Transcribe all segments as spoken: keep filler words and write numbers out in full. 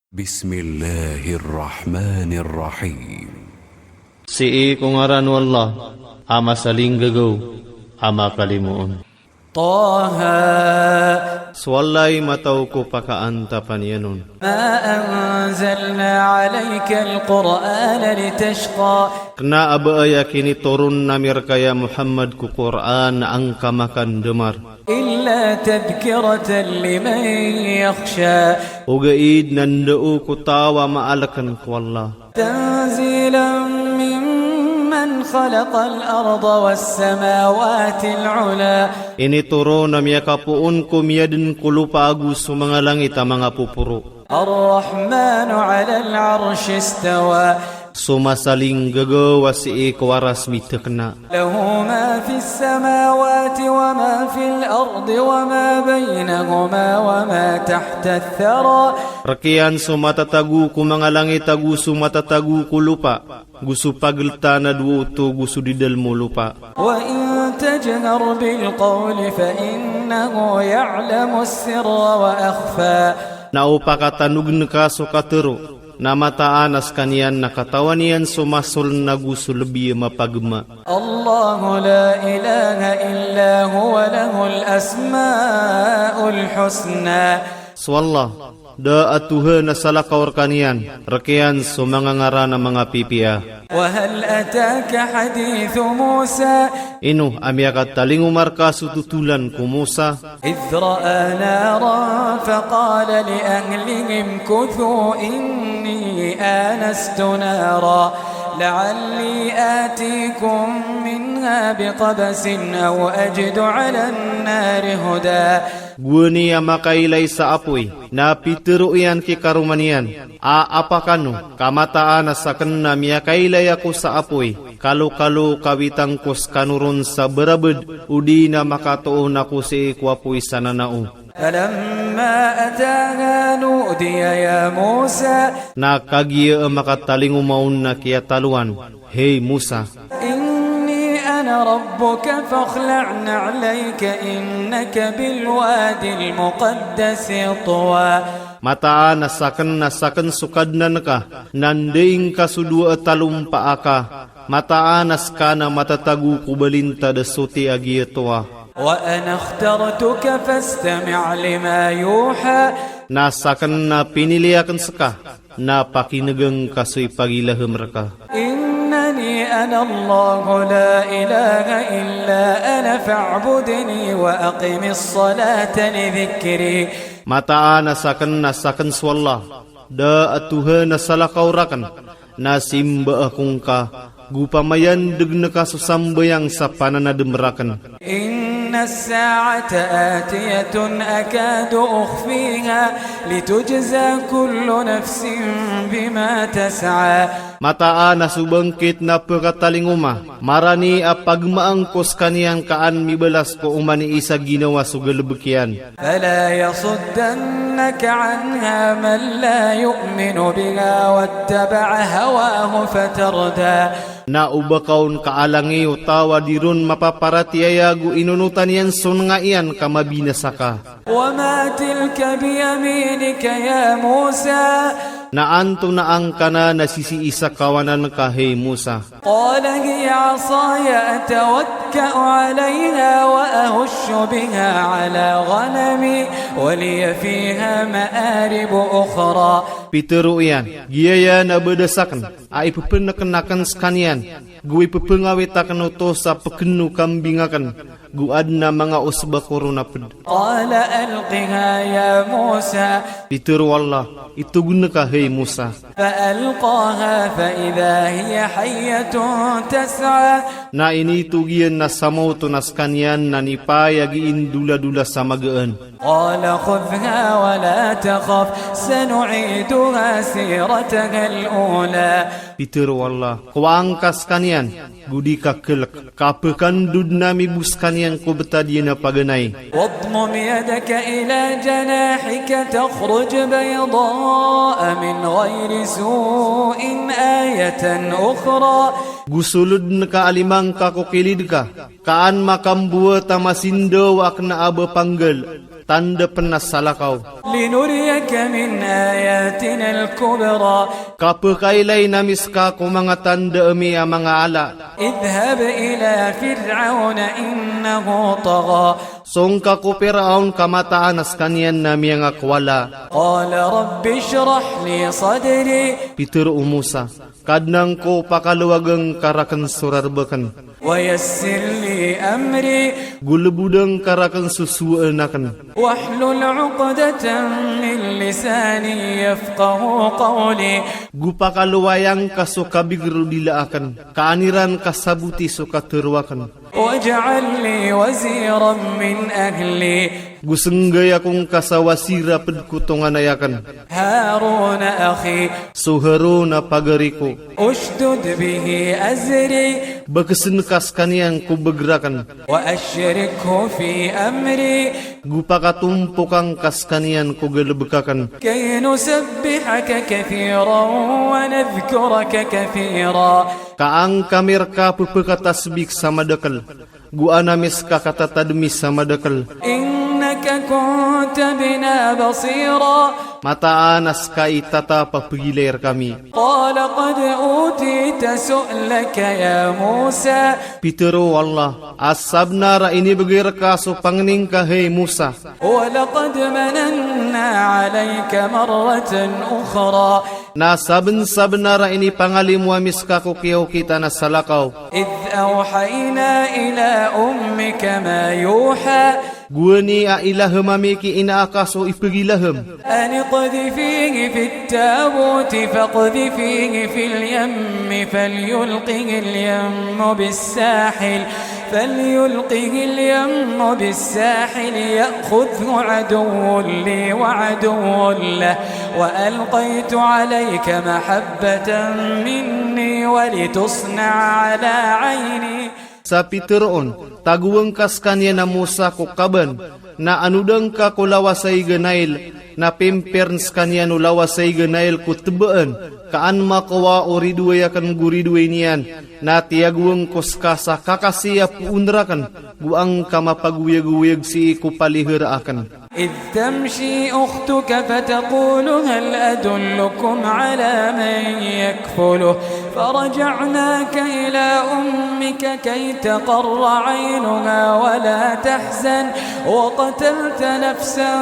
Bismillahirrahmanirrahim. Sii ko ngaran o Allah, a masalinggagaw, a makalimoon. Taha. So Allah i matao ko pakaantapan iyan on. Ma anzalna alaykal Qur'ana litashqa. Kna a ba aya kinitoron ami rka ya Muhammad ko Qur'an a angka makandamar. Illa tadhkiratan liman yakhsha. Ogaid na ndao ko taw a maalkn ko Allah. Tanzilan mimman khalaqal arda was samawatil ula. Initoron a miyakapoon ko miyadn ko lopa ago so manga langit a manga poporo. Arrahmanu alal arshi istawa. So masalinggagaw a sii ko aras mitakna. Lahu ma fis samawati wa ma fil ardi wa ma baynahuma wa ma tahtath thara. Rk iyan so matatago ko manga langit ago so matatago ko lopa, go so pagltan a dowa oto go so di dalm o lopa. Wa in tajhar bil qawli fa innahu ya'lamus sirra wa akhfa. Na o pakatanogn ka so katharo, na mataan a skaniyan na katawan iyan so masoln ago so lbi a mapagma. Allahu la ilaha illa huwa lahul asmaul husna. So Allah, da a Tohan a salakaw rkaniyan, rk iyan so manga ngaran a manga pipiya. Wa hal ataka hadithu Musa. Ino a miyakatalingoma rka so totolan ko Musa. Idh ra'a naran faqala li ahlihi mkuthu inni anastu nara la'alli atikum minha biqabasin aw ajidu 'alan nari huda. Gowani a makailay sa apoy, na pitharo iyan ki karoma niyan a, apa kano, ka mataan a sakn na miyakailay ako sa apoy, kalokalo ka witang ko skano ron sa barabd, odi na makatoon ako sii ko apoy sa nanao. Falamma ataha nudiya ya Musa. Na kagiya a makatalingoma on na kiyataloan, hay Musa. Inni ana rabbuka fakhla' na'layka innaka bil wadil muqaddasi tuwa. Mataan a sakn na sakn so Kadnan ka, na ndai ngka so dowa a talompa aka, mataan a ska na matatago ko balintad a soti a giya Tuwa. Wa ana ikhtartuka fastami' lima yuha. Na sakn na pinili akn ska, na pakinega ngka so ipagilahm rka. Innani ana Allahu la ilaha illa ana fa'budni wa aqimis salata li dhikri. Mataan a sakn na sakn so Allah, da a Tohan a salakaw rakn, na simba ako ngka, go pamayandg ngka so sambayang sa pananadm rakn. Innas sa'ata atiyatun akadu ukhfiha litujza kullu nafsin bima tas'a. Mataan a so bangkit na pkatalingoma, marani a pagmaang ko skaniyan ka an mibalas ko oman i isa ginawa so galbk iyan. Fala yasuddannaka anha man la yu'minu biha wattaba'a hawahu fatarda. Na o ba ka on kaalangi o taw a di ron mapaparatiyaya go inonotan iyan so nanga iyan ka mabinasa ka. Wa ma tilka biyaminika ya Musa. Na antonaa ngka nan a sisii sa kawanan ka, hay Musa? Qala hiya 'asaya atawakka'u 'alayha wa ahushu biha 'ala ghanami wa liya fiha ma'aribu ukhra. Pitharo iyan, giyaya na badas akn a ipphnkn akn skaniyan, go ipphngawit akn oto sa pkn o kambing akn, go adn a manga osba ko ron a pd. Qala alqiha ya Musa. Pitharo o Allah, itog ngka, hay Musa. Fa alqaha fa idha hiya hayyatun tas'a. Na initog iyan na samaoto na skaniyan na nipaay a gii ndoladola sa magaan. Qala khudhha wa la takhaf, sanu'iduha sirathahal ula. Pitharo o Allah, kowaa ngka skaniyan, go di ka klk, ka pkandodn ami bo skaniyan ko btad iyan a paganay. Wadmum yadaka ila janahika takhruj bayda'a min ghayri su'in ayatan ukhra. Go soldn ka a lima ngka ko kilid ka, ka an makambowat a masindaw a kna a ba panggal, Tanda pen a salakaw. لنريك من آياتنا الكبرى. Ka pekailay ami ska ko manga tanda ami a manga ala. اذهب إلى فرعون إنه طغى. Song ka ko Piraon ka mataan a sekaniyan na miyangakowala. قال رب اشرح لي صدري. Pitero o Musa, Kadnan ko, pakalowag angka raken so rareb aken. ويسر لي أمري. Golebod angka raken so sowaan aken. واحلل عقدة من لساني يفقهوا قولي. Go pakaloway angka so kabiger o dila aken, ka an iran kasaboti so katero aken. واجعل لي وزيرا من أهلي. Go senggay ako ngka sa wasir a ped ko tonganay aken. هارون أخي. So Haron a pagari ko. اشدد به أزري. Bekesen ka sekaniyan ko beger aken. وأشركه في أمري. Go pakatompok angka sekaniyan ko galebek aken. كي نسبحك كثيرا ونذكرك كثيرا. Ka angka mi reka pepekatasbik sa madakel. Go an ami ska katatademi sa madakel. إنك كنت بنا بصيرا. Mataan a ska i Tata a pepegilay rekami. قال قد أوتيت سؤلك يا موسى. Pitero o Allah, a sabenar a inibegay reka so pangni ngka, hay Musa. ولقد مننا عليك مرة أخرى. Na sabensabenar a inipangalimo ami ska ko kiyaokitan a salakaw. إذ أوحينا إلى أمك ما يوحى. Gowani a ilahem ami ki ina aka so ipegilahem. أن اقذفيه في التابوت فاقذفيه في اليم فليلقه اليم بالساحل، فليلقه اليم بالساحل يأخذه عدو لي وعدو له، وألقيت عليك محبة مني ولتصنع على عيني. Sa pitero on, tagowa ngka sekaniyan a Musa ko kaban, na anoda ngka ko lawas a iga Nail, na pimpirn sekaniyan o lawas a iga Nail ko tebaan, ka an makowa o ridoway aken go ridoway niyan, na tiyagowa ngko ska sa kakasi a poon raken, go an ka mapagoyagoyag sii ko palihara aken. إذ تمشي أختك فتقول هل أدلكم على من يكفله فرجعناك إلى أمك كي تقر عينها ولا تحزن وقتلت نفسا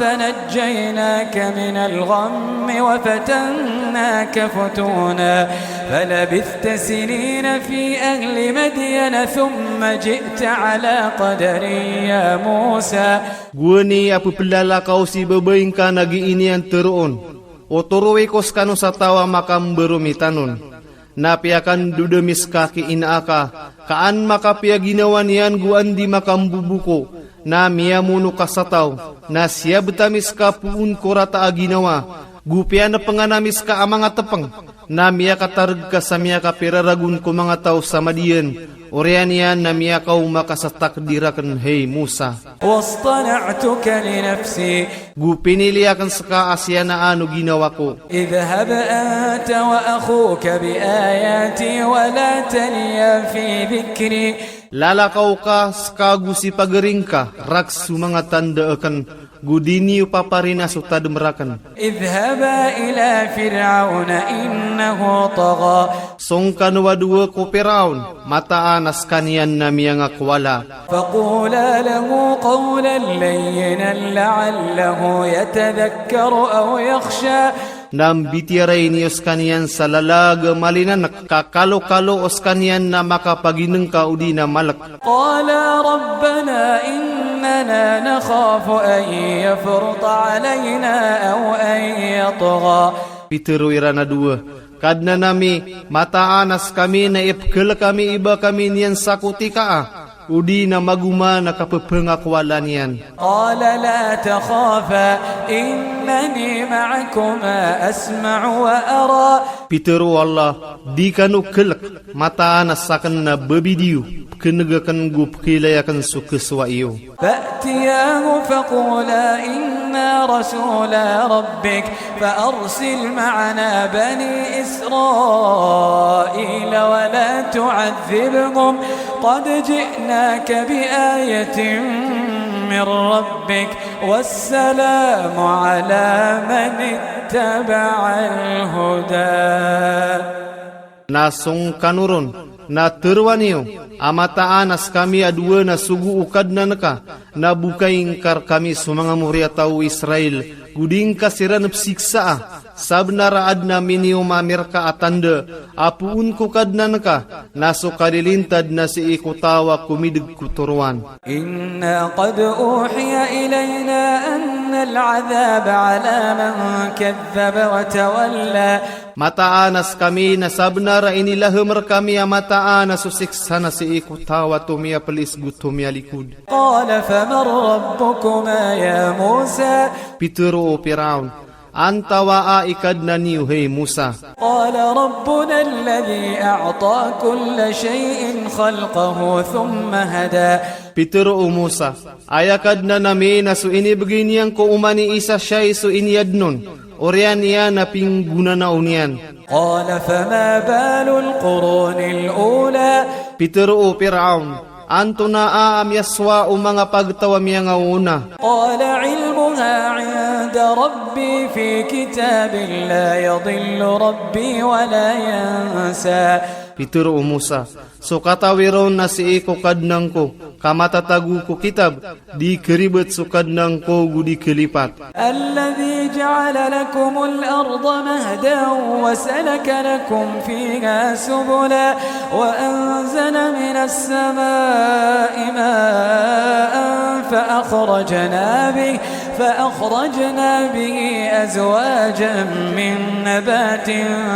فنجيناك من الغم وفتناك فتونا فلبثت سنين في أهل مدين ثم جئت على قدر يا موسى. Gowani a pepelalakaw si babay ngka na giiniyan teroon. O torowi ko sekano sa taw a makambaro mi tanon. Na piyakandoda mi ska ki ina aka, ka an makapiya ginawa niyan go an di makambobo ko, na miyamono ka sa taw, na siyabet ami ska poon ko rata a ginawa, go piyanepengan ami ska a manga tepeng, na miyakatareg ka sa miyakapiraragon ko manga taw sa Madiyan, oriyan iyan na miyakaoma ka sa takdir aken, hay Musa. واصطنعتك لنفسي. Go pinili aken ska a siyanaan o ginawa ko. اذهب أنت وأخوك بآياتي ولا تنيا في ذكري. Lalakaw ka ska go si pagari ngka, rakhs so manga tanda aken, go di niyo paparina so tadem raken. اذهبا إلى فرعون إنه طغى. Song kano a dowa ko Piraon, mataan a sekaniyan na miyangakowala. فقولا له قولا لينا لعله يتذكر أو يخشى. Na mbitiyarai niyo sekaniyan sa lalag a malinanek, ka kalokalo o sekaniyan na makapaginengka odi na malek. قالا ربنا إننا نخاف أن يفرط علينا أو أن يطغى. Pitero iran a dowa, Kadnan ami, mataan a sekami na ipekelek ami i ba kami niyan sakotikaa, odi na magoma na kapepengakowala niyan. قالا لا تخافا إنني معكما أسمع وأرى. Pitero o Allah, di kano kelek, mataan a saken na babi iyo, pekeneg aken go pekiilay aken so kesowa iyo. فأتياه فقولا إنا رسولا ربك فأرسل معنا بني إسرائيل ولا تعذبهم قد جئناك بآية من ربك والسلام على من اتبع الهدى. Na song kano ron, na tharoa niyo a mataan a skami a dowa na sogo o Kadnan ka, na bo ka ingkar kami so manga moriyataw o Israel, go di ngka siran psiksaa, sabnar a adn a minioma ami rka a tanda a poon ko Kadnan ka, na so kalilintad na sii ko taw a komidg ko toroan. إنا قد أوحي إلينا أن العذاب على من كذب وتولى. Mataan a skami na sabnar a inilahem rkami a mataan a so siksa na sii ko taw a tomiyapelis go tomiyalikod. قال فمن ربكما يا موسى. Pitharo o Firaon, antawaa i Kadnan iyo, hay Musa? قال ربنا الذي أعطى كل شيء خلقه ثم هدى. Pitharo o Musa, aya Kadnan ami na so inibegay niyan ko oman i isa shay so iniyadn on, oriyan iyan a pinggonanaon iyan. قال فما بال القرون الأولى. Pitharo o Firaon, antonaa a miyasowa o manga pagtaw a miyangaoona? قال علمها عند ربي في كتاب لا يضل ربي ولا ينسى. Pitharo o Musa, so katawi ron na sii ko Kadnan ko, ka matatago ko kitab, di keribat so Kadnan ko go di kelipat. الذي جعل لكم الأرض مهدا وسلك لكم فيها سبلا وأنزل من السماء ماء فأخرجنا به، فأخرجنا به أزواجا من نبات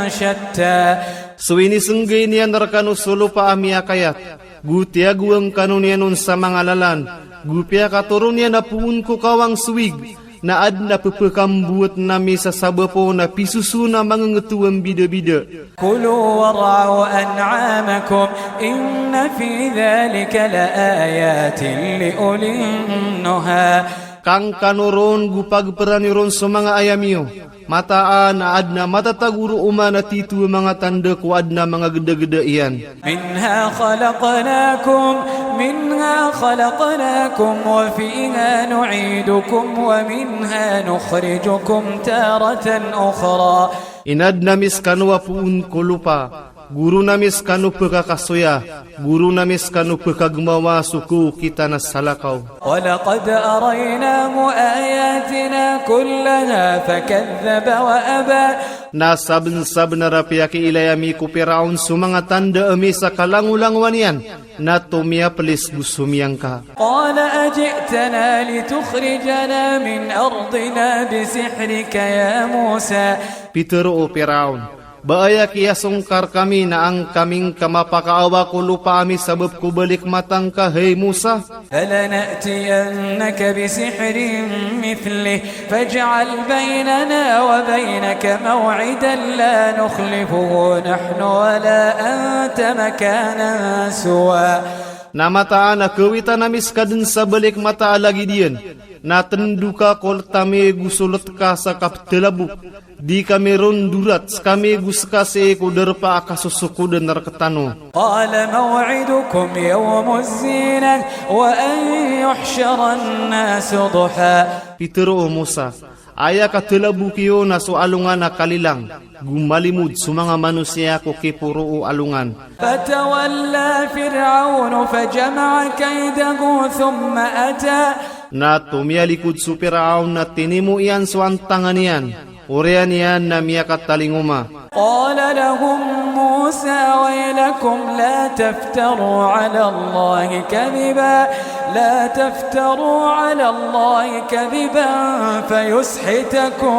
شتى. So inisenggay niyan rekano so lopa a miyakayat, go tiyagoan kano niyan on sa manga lalan, go piyakatoron iyan a poon ko kawang so wig, na aden a pepekambowaten ami sa sabap on a pisoson a mangengeto a mbidabida. كلوا وارعوا أنعامكم إن في ذلك لآيات لأولي النهى. Kangkano ron go pagperan iyo ron so manga ayam iyo. Mataan a aden a matatago roo man a tito a manga tanda ko aden a manga gedageda iyan. منها خلقناكم، منها خلقناكم وفيها نعيدكم ومنها نخرجكم تارة أخرى. Inaden ami sekano a poon ko lopa, go ron ami sekano pekakasoya, go ron ami sekano pekagemawa so kaokit a salakaw. ولقد أريناه آياتنا كلها فكذب وأبى. Na sabensabenar a piyakiilay ami ko Firaon so manga tanda ami sa kalangolangowan iyan, na tomiyapelis go somiyangka. قال أجئتنا لتخرجنا من أرضنا بسحرك يا موسى. Pitharo o Firaon, ba aya kiyasongkar kami na angka mi ngka mapakaawa ko lopa ami sabap ko balik mata ngka, hay Musa? فلنأتينك بسحر مثله فاجعل بيننا وبينك موعدا لا نخلفه نحن ولا أنت مكانا سوى. Na mataan a kawitan ami seka den sa balik mata a lagid iyan, na tendo ka ko let ami go so let ka sa kaptalabok. Di kami ron dorat, sekami go seka sii ko darpa a kasosokodan rektano. قال موعدكم يوم الزينة وأن يحشر الناس ضحى. Pitharo o Musa, aya katalabok iyo na so alongan a kalilang, go malimod so manga manosiya ko kiporo o alongan. فتولى فرعون فجمع كيده ثم أتى. Na tomiyalikod so Firaon na tinimo iyan so antangan iyan, oriyan iyan na miyakatalingoma. قال لهم موسى ويلكم لا تفتروا على الله كذبا، لا تفتروا على الله كذبا فيسحتكم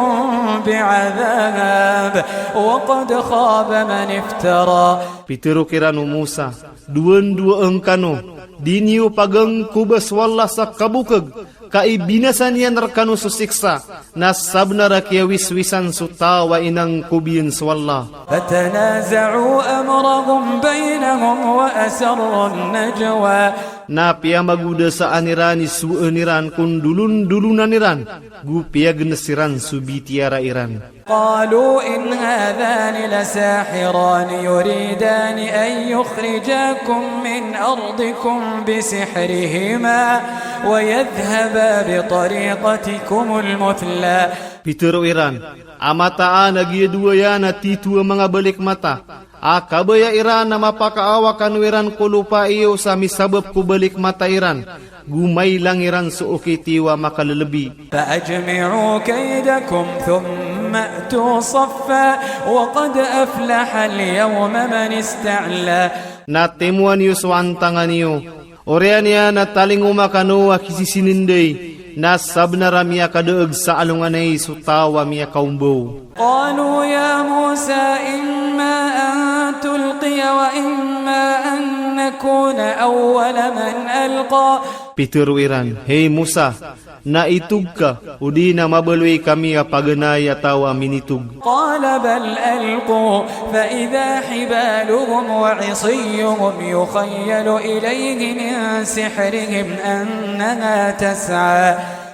بعذاب وقد خاب من افترى. Pitharo kiran o Musa, dowandowa ngkano, di niyo pagangkoba so Allah sa kabokeg, ka ibinasa niyan rekano so siksa, na sabenar a kiyawiswisan so taw a inangkob iyan so Allah. فتنازعوا أمرهم بينهم وأسروا النجوى. Na piyamagodasaan iran i soan iran ko ndolondolonan iran, go piyagenes iran so bitiyara iran. قالوا إن هذان لساحران يريدان أن يخرجاكم من أرضكم بسحرهما ويذهبا بطريقتكم المثلى. Pitharo iran a mataan a giya dowa iyan a titho a manga balikmata a kabaya iran a mapakaawa kano iran ko lopa iyo sa misabap ko balikmata iran, go mailang iran so okit iyo a makalelebi. فأجمعوا كيدكم ثم ائتوا صفا وقد أفلح اليوم من استعلى. Na timowa niyo so antangan iyo. Oriyan iyan na talingoma kano a kisisinenday, na sabnar a miyakadaeg sa alonganay so taw a miyakaombaw. قالوا يا موسى إما أن تلقي وإما أن نكون أول من ألقى. Pitharo iran, hay Musa, na itog ka, odi na mabaloy kami a paganay a taw a minitog. قال بل ألقوا فإذا حبالهم وعصيهم يخيل إليه من سحرهم أنها تسعى.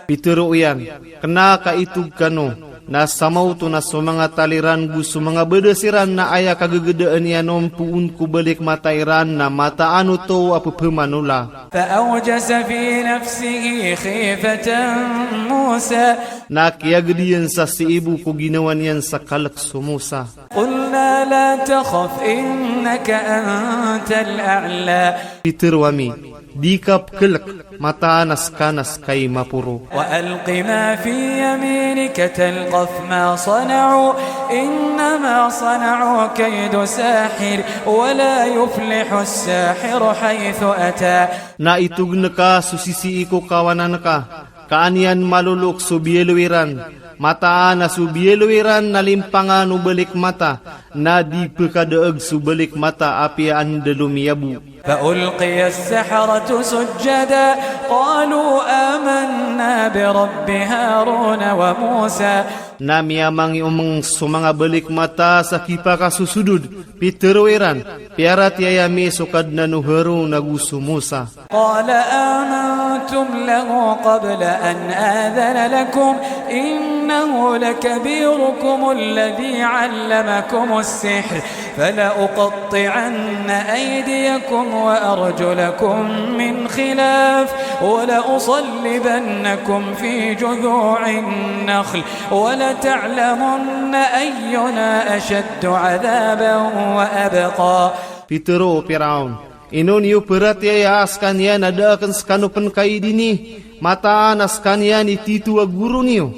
Pitharo iyan, kena ka itog kano, na samaoto na so manga tali ran go so manga badas iran na aya kagegedaan iyan on poon ko balikmata iran na mataan oto a pepemanola. فأوجس في نفسه خيفة موسى. Na kiyaged iyan sa sii bo ko ginawa niyan sa kalek so Musa. قلنا لا تخف إنك أنت الأعلى. Pitharo ami, di ka pekelek, mataan a seka na seka i maporo. وألق ما في يمينك تلقف ما صنعوا إنما صنعوا كيد ساحر ولا يفلح الساحر حيث أتى. Na itogen ka so sisii ko kawanan ka, ka an iyan malolok so biyaloy ran, mataan a so biyaloy ran na limpangan o balikmata, na di pekadaeg so balikmata apiya anda lomiyabo. فألقي السحرة سجدا قالوا آمنا برب هارون وموسى. Na miyamangiomeng so manga balikmata sa kipakasosodod, pitharo iran, piyaratiyaya mi so Kadnan o Harun ago so Musa. قال آمنتم له قبل أن آذن لكم إنه لكبيركم الذي علمكم السحر فلأقطعن أيديكم وأرجلكم من خلاف ولأصلبنكم في جذوع النخل ولتعلمن أينا أشد عذابا وأبقى. Pitharo o Firaun, ino niyo peratiyaya a sekaniyan a da aken sekano pen kaidini, mataan a sekaniyan i tito a goro niyo,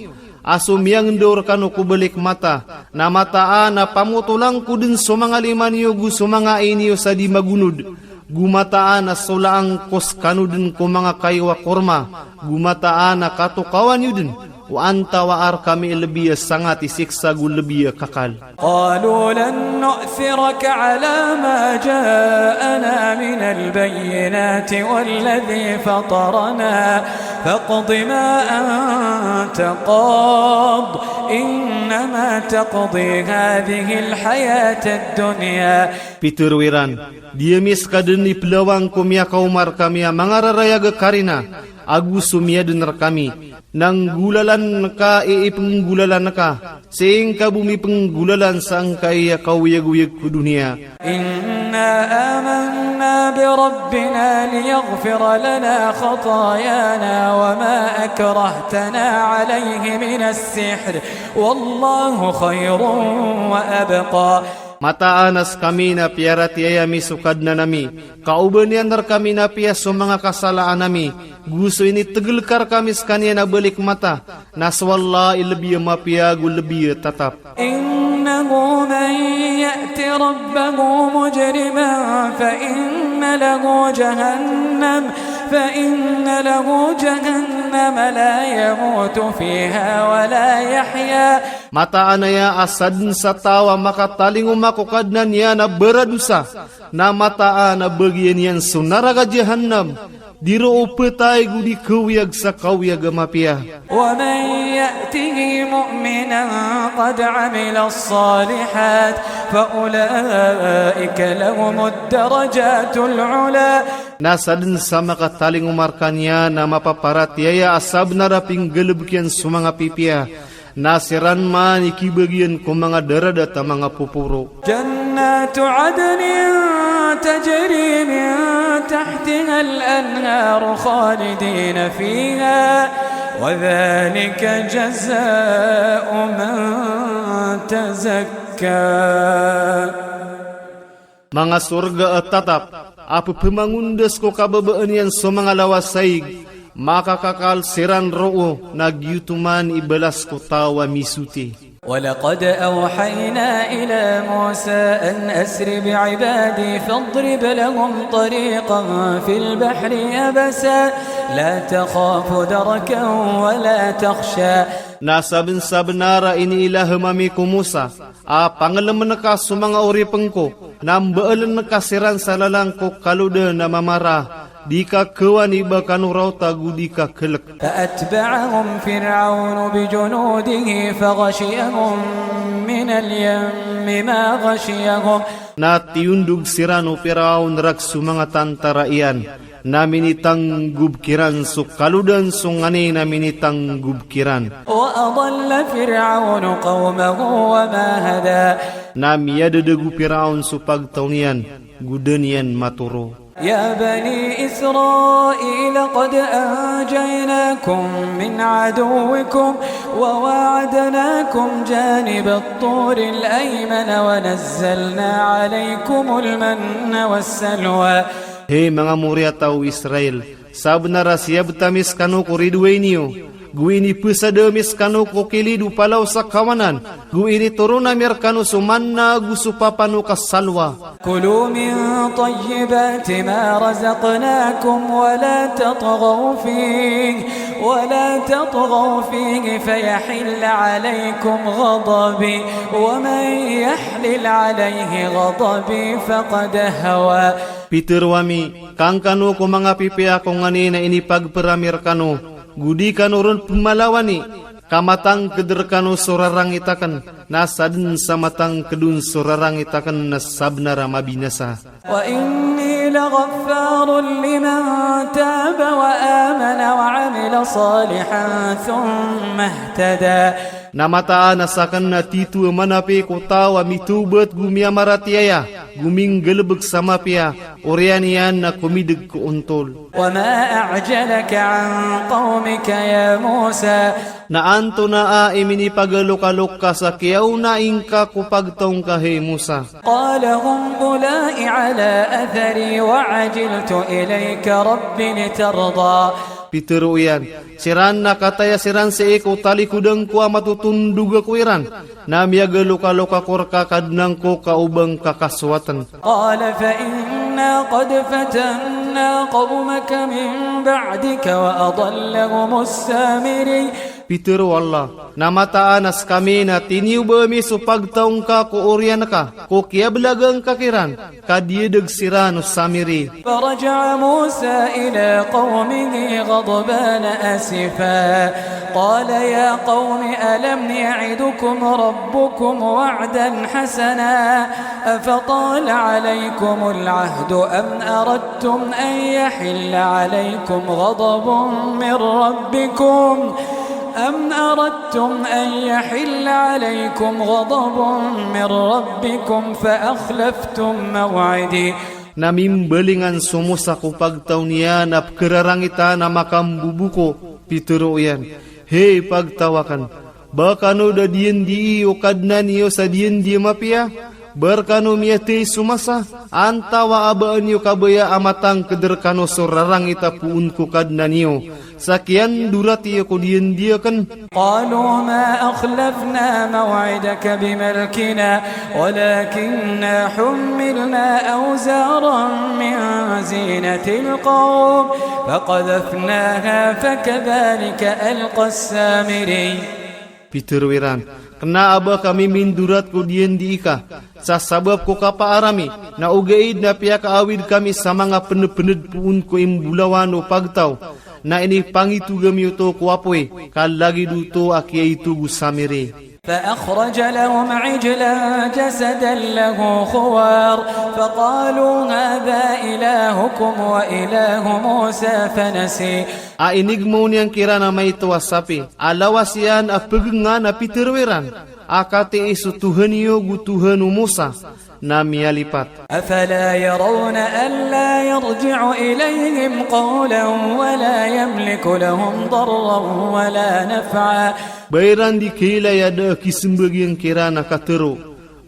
a so miyangendao rekano ko balikmata, na mataan a pamotolan ko den so manga lima niyo go so manga ai niyo sa di magonod, go mataan a solaan ko sekano den ko manga kayo a korma, go mataan a katokawan iyo den, o antawaa rekami i lebi a sangat i siksa go lebi a kakal. قالوا لن نؤثرك على ما جاءنا من البينات والذي فطرنا فاقض ما أنت قاض إنما تقضي هذه الحياة الدنيا. Pitharo iran, di ami seka den ipelawang ko miyakaoma rekami a mangararayag a karina ago so miyaden rekami, na nggolalan ka i ipenggolalan ka, sii ngka bo mipenggolalan sangkai a kaoyagoyag ko doniya. إنا آمنا بربنا ليغفر لنا خطايانا وما أكرهتنا عليه من السحر والله خير وأبقى. Mataan a sekami na piyaratiyaya mi so Kadnan ami, ka oba niyan rekami na apiya so manga kasalaan ami, go so initegel ka rekami sekaniyan a balikmata, na so Allah i lebi a mapiya go lebi a tatap. إنه من يأت ربه مجرما فإن له جهنم، فإن له جهنم لا يموت فيها ولا يحيا. Mataan aya a sadn sa taw a makatalingoma ko Kadnan iyan a baradosa, na mataan a bagian iyan so naraka Jahannam, di roo petay go di kaoyag sa kaoyag a mapiya. ومن يأته مؤمنا قد عمل الصالحات فأولئك لهم الدرجات العلى. Na sadn sa makatalingoma rekaniyan a mapaparatiyaya a sabnar a pinggalebek iyan so manga pipiya, na siran man i kibagian ko manga daradat a manga poporo. جنات عدن تجري من تحتها الأنهار خالدين فيها وذلك جزاء من تزكى. Manga sorga a tatap a pephamangondas ko kababaan iyan so manga lawas a ig, makakakal siran roo na giyoto man i balas ko taw a misoti. ولقد أوحينا إلى موسى أن أسر بعبادي فاضرب لهم طريقا في البحر يبسا لا تخاف دركا ولا تخشى. Na sabensabenar a iniilaham ami ko Musa a pangelemen ka so manga oripeng ko, na mbaelen ka siran sa lalan ko kalodan a mamara, di ka kawani ba kano rawta go di ka kelek. فأتبعهم فرعون بجنوده فغشيهم من اليم ما غشيهم. Na tiyondog siran o Firaon rek so manga tantara iyan, na minitanggob kiran so kalodan so nganin a minitanggob kiran. وأضل فرعون قومه وما هدى. Na miyadedeg o Firaon so pagtaw niyan, go da niyan matoro. يا بني إسرائيل قد أنجيناكم من عدوكم وواعدناكم جانب الطور الأيمن ونزلنا عليكم المن والسلوى. Hay manga moriyataw o Israel, sabenar a siyabet ami sekano ko ridoay niyo, go inipesada ami sekano ko kilid o palaw sa kawanan, go initoron ami rekano so manna go so papano ka salwa. كلوا من طيبات ما رزقناكم ولا تطغوا فيه، ولا تطغوا فيه فيحل عليكم غضبي، ومن يحلل عليه غضبي فقد هوى. Pitero ami, kangkano ko manga pipiya ko nganin a inipagper ami rekano, go di kano ron pemalawani, ka matangked rekano so rarangit aken, na saden sa matangked on so rarangit aken na sabenar a mabinasa. وإني لغفار لمن تاب وآمن وعمل صالحا ثم اهتدى. Na mataan a saken na tito a manapi ko taw a mitawbat go miyamaratiyaya, go minggalebek sa mapiya, oriyan iyan na komideg ko ontol. وما أعجلك عن قومك يا موسى. Na antonaa i minipagalokalok ka sa kiyaona ingka ko pagtaw ngka hay Musa? قال هم أولاء على أثري وعجلت إليك رب لترضى. Pitero iyan, siran na kataya siran sii ko talikodan ko a matotondog ako iran, na miyagalokalok ako reka Kadnan ko ka o ba ngka kasowaten. قال فإنا قد فتنا قومك من بعدك وأضلهم السامري. Pitero o Allah, na mataan a sekami na tiniyoba ami so pagtaw ngka ko oriyan ka, ko kiyabelaga ngka kiran, ka diyedeg siran o Samiri. فرجع موسى إلى قومه غضبان أسفا قال يا قوم ألم يعدكم ربكم وعدا حسنا أفطال عليكم العهد أم أردتم أن يحل عليكم غضب من ربكم أم أردتم أن يحل عليكم غضب من ربكم فأخلفتم موعدي. Na mimbalingan so Musa ko pagtaw niyan a pekerarangitan a makamboboka. Pitero iyan, hay pagtaw aken, ba kano da diyendii o Kadnan iyo sa diyendii a mapiya? Ba rekano miyatay so masa, antawaa ba aya niyo kabaya a matangked rekano so rarangit a poon ko Kadnan iyo, sa kiyandorat iyo ko diyendii aken? قالوا ما أخلفنا موعدك بملكنا ولكنا حملنا أوزارا من زينة القوم فقذفناها فكذلك ألقى السامري. Pitero iran, kena a ba kami mindorat ko diyendii ka, sa sabap ko kapaar ami, na ogaid na piyakaawid kami sa manga penepened poon ko imbolawan o pagtaw, na inipangitog ami oto ko apoy, ka lagid oto a kiyaitog o Samiri. فأخرج لهم عجلا جسدا له خوار فقالوا هذا إلهكم وإله موسى فنسي. A inigmaw niyan kiran a maito a sapi a lawas iyan a pegengan a pitero iran, a katii so Tuhan iyo go Tuhan o Musa, na miyalipat. أفلا يرون ألا يرجع إليهم قولا ولا يملك لهم ضرا ولا نفعا. Ba iran di kailay a da a kisembag iyan kiran a katharo,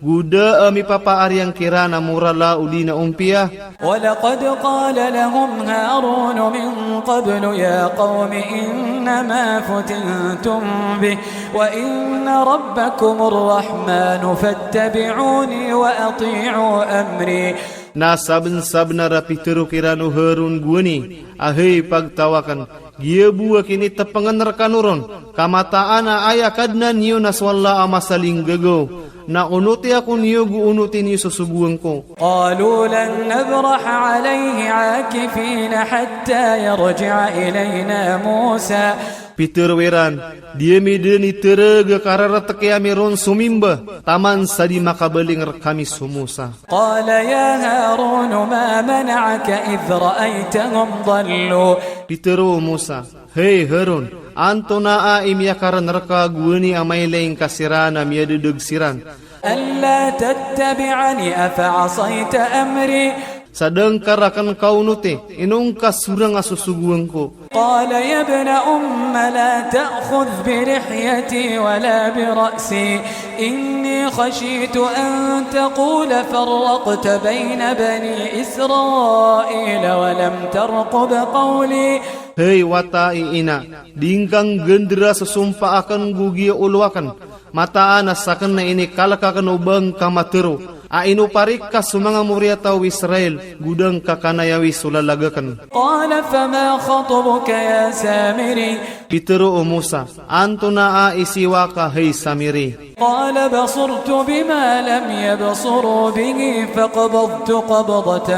go da a mipapaar iyan kiran a morala odi na ompiya. ولقد قال لهم هارون من قبل يا قوم إنما فتنتم به وإن ربكم الرحمن فاتبعوني وأطيعوا أمري. Na sabensabenar a pitharo kiran o Harun gowani a hay pagtaw aken, giya bo a kinitepengen rekano ron, ka mataan a aya Kadnan iyo na so Allah a masalinggagaw, na onoti ako niyo go onoti niyo so sogoan ko. قالوا لن نبرح عليه عاكفين حتى يرجع إلينا موسى. Pitharo iran, di ami den itereg a karereteki ami ron somimba taman sa di makabaling rekami so Musa. قال يا هارون ما منعك إذ رأيتهم ضلوا. Pitharo o Musa, hay Harun, antonaa i miyakaren reka gowani a mailay ngka siran a miyadedeg siran? ألا تتبعني أفعصيت أمري. Sa da ngka raken kaonoti, ino ngka sorang a sosogoan ko. قال يا ابن أم لا تأخذ بلحيتي ولا برأسي إني خشيت أن تقول فرقت بين بني إسرائيل ولم ترقب قولي. Hay wata i ina, di ngka nggendera so sompa aken go giya olo aken, mataan a saken na inikalek aken o ba ngka matharo a inoparik ka so manga moriyataw o Israel, go da ngka kanayawi so lalag aken. قال فما خطبك يا سامري. Pitharo o Musa, antonaa i siyowa ka hay Samiri? قال بصرت بما لم يبصروا به فقبضت قبضة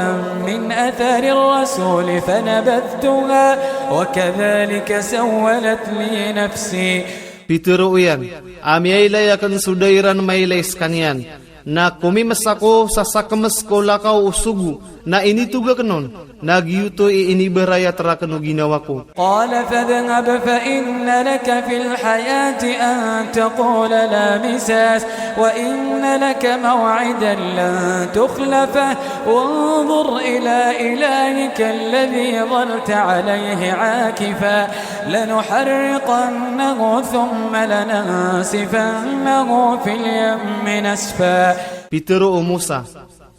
من أثر الرسول فنبذتها وكذلك سولت لي نفسي. Pitharo iyan, a miyailay aken so da iran mailay sekaniyan, na komimes ako sa sakemes ko lakaw o sogo, na initog aken on, na giyoto i inibarayat raken o ginawa ko. قال فاذهب فإن لك في الحياة أن تقول لا مساس وإن لك موعدا لن تخلفه وانظر إلى إلهك الذي ظلت عليه عاكفا لنحرقنه ثم لننسفنه في اليم نسفا. Pitharo o Musa,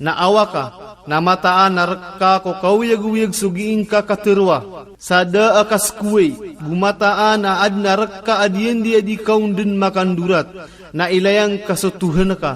na awaka, na mataan a rekka ko kaoyagoyag so gii ngka katharoa, sa da a kaskoway, go mataan a aden a rekka a diyan di a di ka on den makandorat, na ilaya ngka so Tohan ka,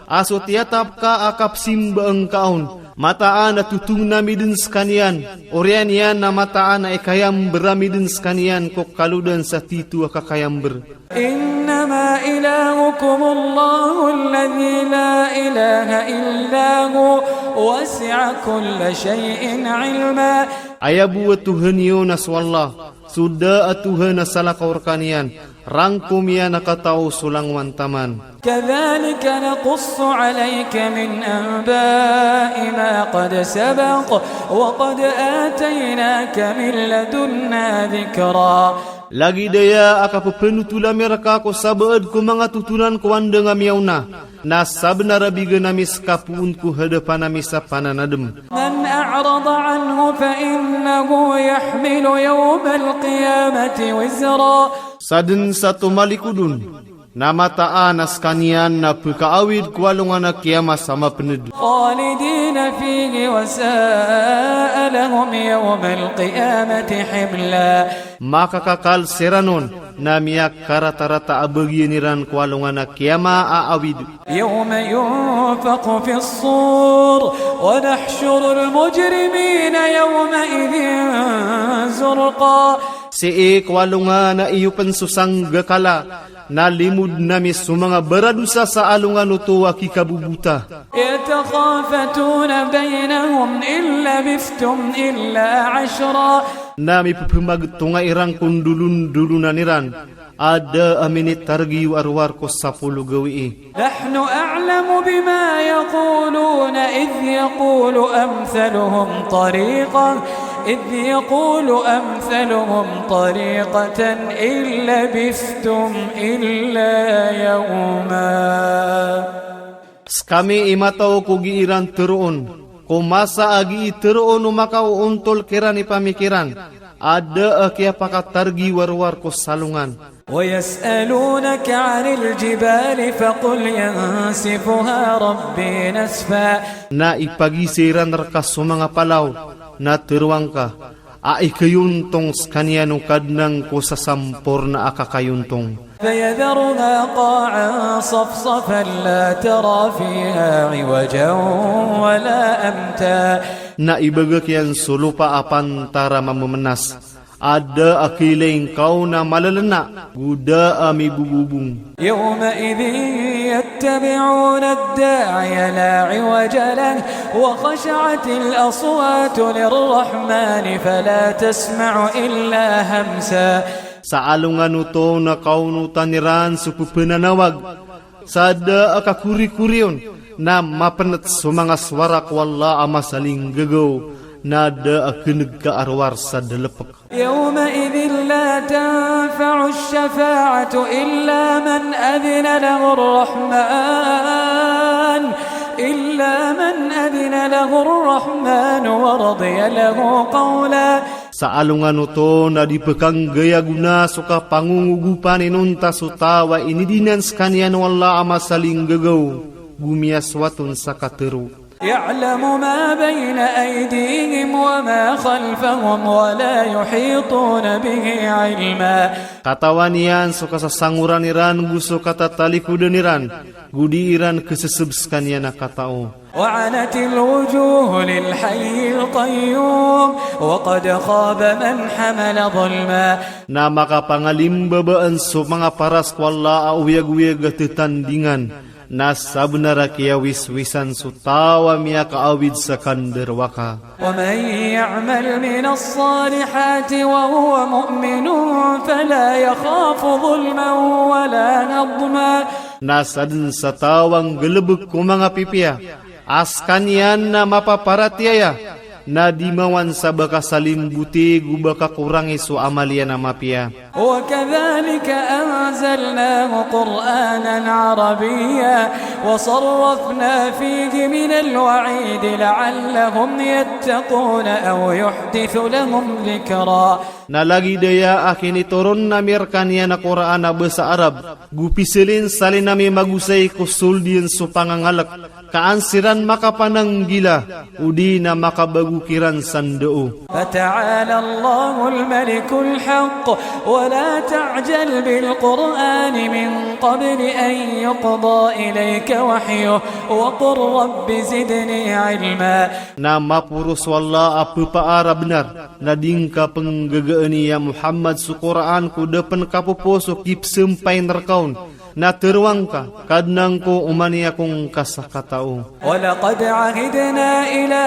a so tiyatap ka a kapsimbaa ngka on, mataan a totongn ami den sekaniyan, oriyan iyan na mataan a ikayamber ami den sekaniyan ko kalodan sa tito a kakayamber. إنما إلهكم الله الذي لا إله إلا هو وسع كل شيء علما. Aya bo a Tohan iyo na so Allah, so da a Tohan a salakaw rekaniyan, rangkom iyan a katao so langowan taman. كذلك نقص عليك من أنباء ما قد سبق وقد آتيناك من لدنا ذكرا. Lagid aya a kapepenotola mi reka ko sabaad ko manga totolan ko andang a miyaona, na sabenar a bigan ami seka poon ko hadapan ami sa pananadem. من أعرض عنه فإنه يحمل يوم القيامة وزرا. Sa den sa tomalikod on, na mataan a sekaniyan na pekaawid ko alongan a kiyama sa mapened. خالدين فيه وساء لهم يوم القيامة حملا. Makakakal siran on, na miyakaratarata a bagian iran ko alongan a kiyama a awid. يوم ينفخ في الصور ونحشر المجرمين يومئذ زرقا. Sii ko alongan a iyopen so sanggakala, na limod nami so manga baradosa sa alongan oto a kikabobota. يتخافتون بينهم إن لبثتم إلا عشرا. Na mipepemagetonga iran ko ndolondolonan iran a da a minitareg iyo a rowar ko sapolo gawii. نحن أعلم بما يقولون إذ يقول أمثلهم طريقة إذ يقول أمثلهم طريقة إن لبثتم إلا يوما. Skami i matao ko gii ran teroon ko masa a gii teroon o makaoontol kiran i pamikiran, a da a kiyapakatargi warowar ko salongan. ويسألونك عن الجبال فقل ينسفها ربي نسفا. Na ipagiza iran rka so manga palaw, na teroa ngka a ikayontong skaniyan o Kadnan ko sasamporna a kakayontong. فيذرها قاعا صفصفا لا ترى فيها عوجا ولا أمتا. Na ibagak iyan so lopa a pantar a mamemenas, a da a kilaing kaon a malalena, go da a mibobobong. يومئذ يتبعون الداعي لا عوج له وخشعت الأصوات للرحمن فلا تسمع إلا همسا. Sa alongan oto na kaonotan iran so pepenanawag, sa da a kakorikoriyon, na mapenet so manga sowara ko Allah a masalinggagaw, na da a keneg ka a rowar sa delepek. يومئذ لا تنفع الشفاعة إلا من أذن له الرحمن، إلا من أذن له الرحمن ورضي له قولا. Sa alongan oto na di pekanggay a gona so kapangongogopan inonta so taw a inidinan sekaniyan o Allah a masalinggagaw, go miyasoat on sa katero. يعلم ما بين أيديهم وما خلفهم ولا يحيطون به علما. Katawan iyan so kasasangoran iran go so katatalikodan iran, go di iran keseseb sekaniyan a katao. وعنت الوجوه للحي القيوم وقد خاب من حمل ظلما. Na makapangalimbabaan so manga paras ko Allah a oyagoyag a tetandingan, na sabenar a kiyawiswisan so taw a miyakaawid sa kandarowaka. ومن يعمل من الصالحات وهو مؤمن فلا يخاف ظلما ولا هضما. Na saden sa taw a nggalebek ko manga pipiya a sekaniyan na mapaparatiyaya, na di mawan sa ba kasalimboti go ba kakorangi so amal iyan a mapiya. وكذلك أنزلناه قرآنا عربيا وصرفنا فيه من الوعيد لعلهم يتقون أو يحدث لهم ذكرا. Na lagid aya a kinitoron ami rekaniyan a Qur'an a basa Arab, go pisalinsalin ami magosay ko sold iyan so pangangalek, ka an siran makapananggila, odi na makabago kiran sa ndao. فتعالى الله الملك الحق ولا تعجل بالقرآن من قبل أن يقضى إليك وحيه وقل رب زدني علما. Na maporos o Allah a pepaar a benar, na di ngka penggegeeni ya Muhammad so Qur'an ko da pen kapopo so kipsempayin reka on, na teroa ngka, Kadnan ko, oman i ako ngka sa katao. ولقد عهدنا إلى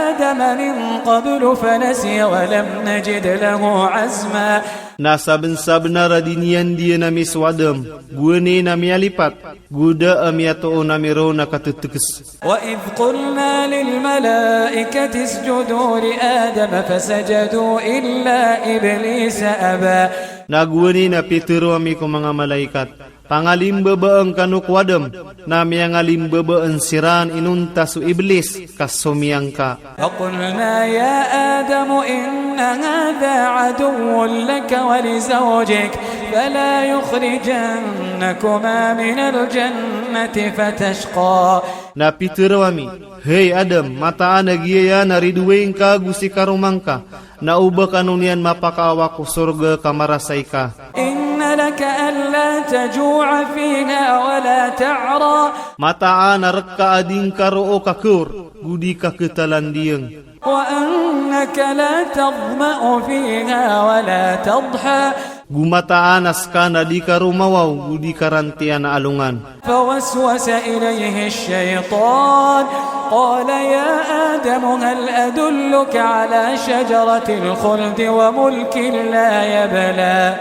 آدم من قبل فنسي ولم نجد له عزما. Na sabensabenar a diniyandiyan ami so Adam, gowani na miyalipat, go da a miyatoon ami ron a katetekes. وإذ قلنا للملائكة اسجدوا لآدم فسجدوا إلا إبليس أبى. Na gowani na pitero ami ko manga malaikat, pangalimbabaan kano ko Adam, na miyangalimbabaan siran inonta so Iblis, ka somiyangka. فقلنا يا آدم إن هذا عدو لك ولزوجك فلا يخرجنكما من الجنة فتشقى. Na pitero ami, hay Adam, mataan a giyaya na ridoay ngka go si karoma ngka, na o ba kano niyan mapakaawa ko sorga ka marasay ka. إن لك ألا تجوع فيها ولا تعرى. Mataan a reka a di ngka roo kakor, go di ka ketalandiyang. وأنك لا تظمأ فيها ولا تضحى. Go mataan a seka na di ka romawaw, go di ka rantiyan a alongan. فوسوس إليه الشيطان قال يا آدم هل أدلك على شجرة الخلد وملك لا يبلى.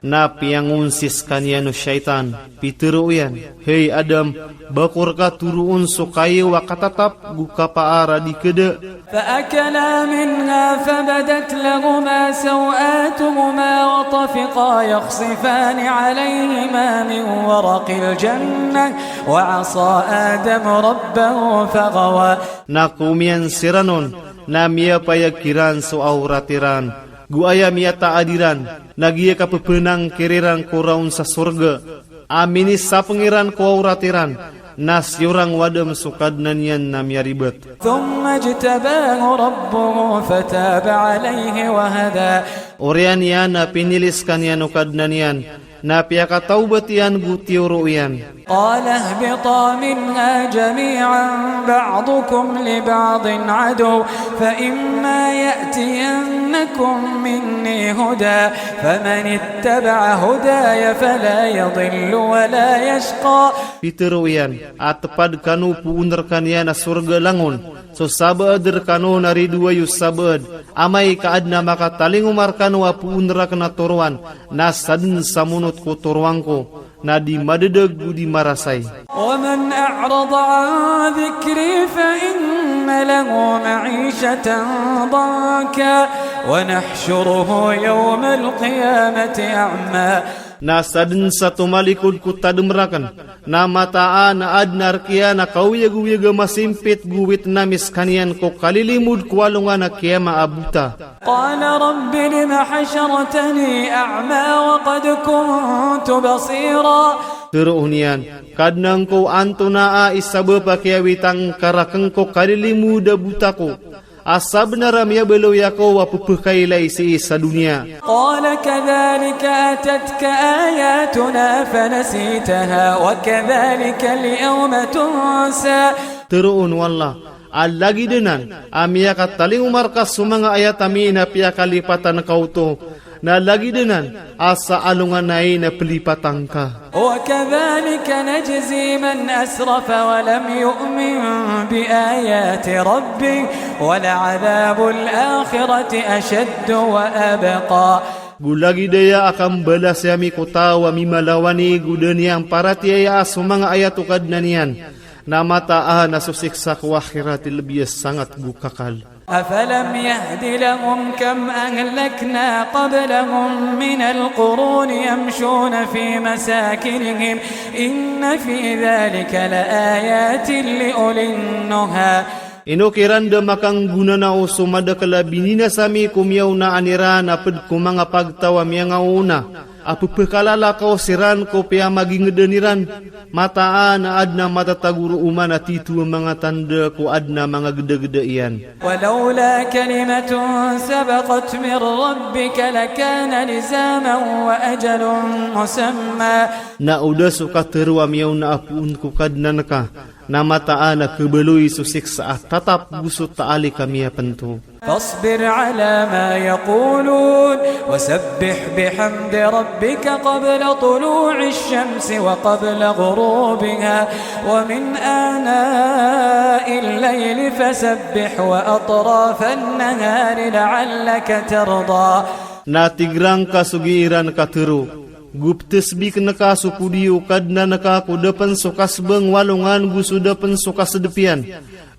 Na piyangonsi skaniyan o shaytan, pitharo iyan, "Hay Adam, ba ko rka toroon so kayo a katatap go kapaar a di khada?" فأكلا منها فبدت لهما سوآتهما وطفقا يخصفان عليهما من ورق الجنة وعصى آدم ربه فغوى. Na komiyan siran on, na miyapayag kiran so awrat iran, go aya miyataad iran, na giya kapephenangkir iran ko raon sa sorga, a minisapeng iran ko awrat iran, na siyorang o Adam so Kadnan iyan na miyaribat. ثم اجتباه ربه فتاب عليه وهدى. Oriyan iyan a pinili skaniyan o Kadnan iyan, na piyakatawbat iyan go tiyoro iyan. قال اهبطا منها جميعا بعضكم لبعض عدو فإما يأتينكم مني هدى فمن اتبع هداي فلا يضل ولا يشقى. Pitharo iyan, a tepad kano poon rekaniyan a sorga langon, so sabaad rekano na ridoay o sabaad, amay ka aden a makatalingoma rekano a poon reken a toroan, na saden sa monot ko toroan ko, na di madedeg go di marasay. ومن أعرض عن ذكري فإن له معيشة ضنكا ونحشره يوم القيامة أعمى. Na saden sa tomalikod ko tadem raken, na mataan a aden a rek iyan a kaoyagoyag a masimpit go witnami sekaniyan ko kalilimod ko alongan a kiyama a bota. قال رب لم حشرتني أعمى وقد كنت بصيرا. Tharoon iyan, Kadnan ko, antonaa i sabap a kiyawita ngka raken ko kalilimod a bota ko, a sabenar a miyabaloy ako a pephakailay sii sa doniya? قال كذلك أتتك آياتنا فنسيتها وكذلك اليوم تنسى. Tharoon o Allah, a lagid anan a miyakatalingoma reka so manga ayat ami na piyakalipatan ka oto, na lagid anan a sa alongan ai na pelipatan ka. وكذلك نجزي من أسرف ولم يؤمن بآيات ربه ولعذاب الآخرة أشد وأبقى. Go lagid aya a kambalasi ami ko taw a mimalawani go da niyan paratiyayaan so manga ayat o Kadnan iyan, na mataan a so siksa ko akhirat i lebi a sangat go kakal. أفلم يهد لهم كم أهلكنا قبلهم من القرون يمشون في مساكنهم إن في ذلك لآيات لأولي النهى. Ino kiran da makanggonanao so madakel a bininasa mi ko miyaonaan iran a ped ko manga pagtaw a miyangaoona a pephakalalakaw siran ko piyamagingeden iran? Mataan a aden a matatago roo man a titho a manga tanda ko aden a manga gedageda iyan. ولولا كلمة سبقت من ربك لكان لزاما وأجل مسمى. Na o da so katharo a miyaona a poon ko Kadnan ka, na mataan a khabaloy so siksa a tatap go so taalik a miyapento. فاصبر على ما يقولون وسبح بحمد ربك قبل طلوع الشمس وقبل غروبها ومن آناء الليل فسبح وأطراف النهار لعلك ترضى. Na tig rangka so gii ran katharo, go petasbik ngka so podi o Kadnan ka ko da pen so kasbeng o alongan go so da pen so kasedep iyan,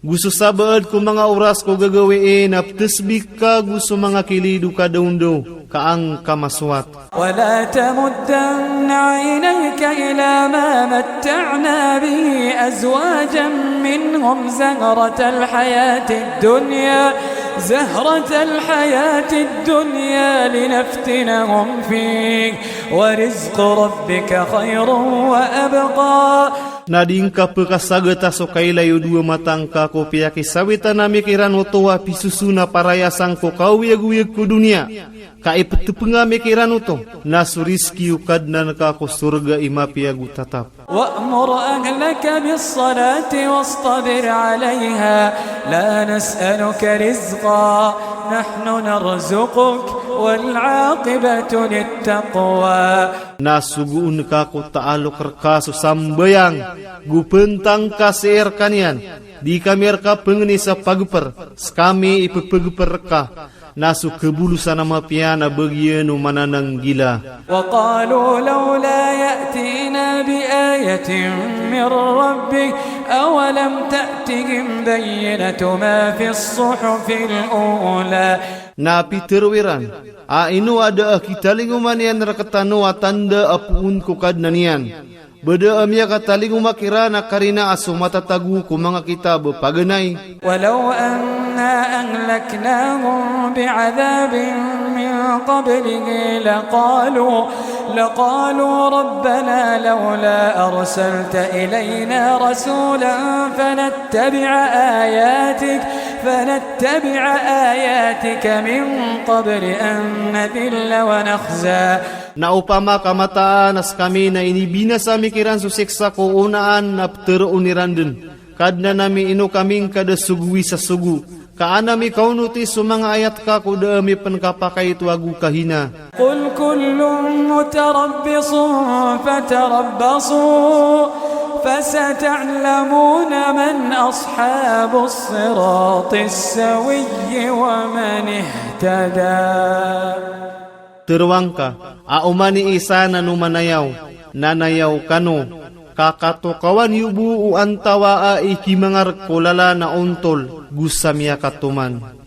go so sabaad ko manga oras ko gagawii, na petasbik ka go so manga kilid o kadaondaw ka angka masowat. ولا تمدن عينيك إلى ما متعنا به أزواجا منهم زهرة الحياة الدنيا زهرة الحياة الدنيا لنفتنهم فيه ورزق ربك خير وأبقى. Na di ngka pekasagata so kailay o dowa mata ngka ko piyakisawitan ami kiran oto a pisoson a parayasan ko kaoyagoyag ko doniya, ka ipetepeng ami kiran oto, na so rizki o Kadnan ka ko sorga i mapiya go tatap. وأمر أهلك بالصلاة واصطبر عليها لا نسألك رزقا نحن نرزقك والعاقبة للتقوى. Na sogoon ka ko taalok reka so sambayang, go pentang ka sii rekaniyan, di kami reka pengeni sa pageper, sekami i pepegeper reka. Na so khabolosan a mapiya na bagian o manananggila. وقالوا لولا يأتينا بآية من ربه أولم تأتهم بينة ما في الصحف الأولى. Na pitharo iran a ino a da a kitalingoma niyan rktano a tanda a poon ko Kadnan iyan. Ba da a miyakatalingoma kiran a karina a so matatago ko manga kitab a paganay. ولو أنا أهلكناهم بعذاب من قبله لقالوا لقالوا ربنا لولا أرسلت إلينا رسولا فنتبع آياتك فنتبع آياتك من قبل أن نذل ونخزى. Na opama ka mataan a skami na inibinasa mi kiran so siksa ko onaan na ptharoon iran dn, Kadnan ami, ino ka mingkada sogowi sa sogo, ka an ami kaonoti so manga ayat ka ko da ami pn kapakaito ago kahina. قل كل متربص فتربصوا فستعلمون من أصحاب الصراط السوي ومن اهتدى. Tharoang ka a oman i isa na nomanayaw, na nayaw kano, ka katokawan iyo bo o antawaa i kimangarg ko lalan a ontol go sa miyakatoman.